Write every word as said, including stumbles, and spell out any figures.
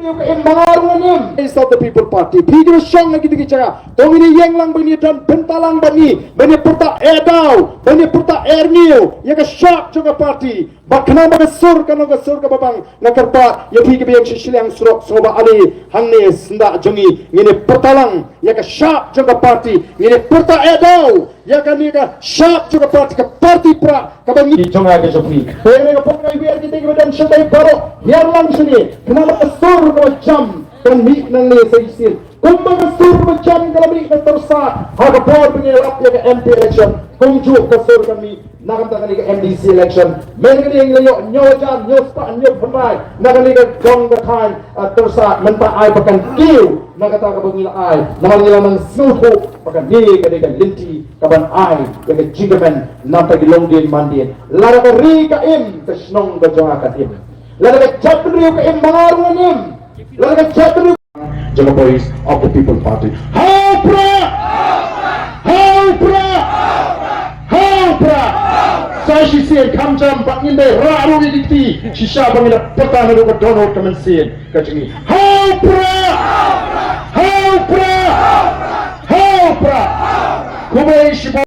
Ka im ba nga ruh ngan im. Voice of the People Party. Phi kiba shong na kita ki jaka. To ngin ïeng lang ban ïa don bynta lang ban ïa, ban ïa pyrta eh daw, ban ïa pyrta eh rngiew ïa ka shap jong ka party. Ba khnang ba ka sur kan long ka sur kaba bang. Nga kyrpad ïa phi kiba ïeng sha shiliang surok sngewbha ale hangne, syndah jong ngi, ngin ïa pyrta lang ïa ka shap jong ka party, ngin ïa pyrta eh daw ïa kane ka shap jong ka party, ka party pra kaba ngi jong nga ka jong phi. Te kane ka por nga ïawer kita kiba don shatei baroh, hiar lang shane, khnang ba ka sur kaba jam kan mih nangne sa shisien. Kumba ka sur ba jam ka la mih na Tyrsad ha ka por ba ngi lap ïa ka M P election, kumjuh ka sur kan mih na ka bynta kane ka M D C election. Mynta ka dei ngi la ïoh hynñiew hajar hynñiew spah hynñiew phew khyndai na kane ka dong ka thaiñ, ah, Tyrsad, mynta ai ba kan kiew na kata kaba ngi la ai. Namar ngi la nang sngewthuh ba kane ka dei ka lynti kaban ai ïa ka jingkmen na ka bynta ki longdien mandien. Lada ka ri ka im, ka shnong ka jong nga kan im. Lada ka jaitbynriew ka im, ba nga ruh ngan im. Lada ka jaitbynriew jong ka Voice of the People Party. Ha u Prah! Ha u Prah! Ha u Prah! Sa shisien kham jam ba ngin dei rah ruh ïa ki kti shisha ba ngin da pyrta naduh ka dohnud ka mynsiem ka jong ngi. Ha u Prah!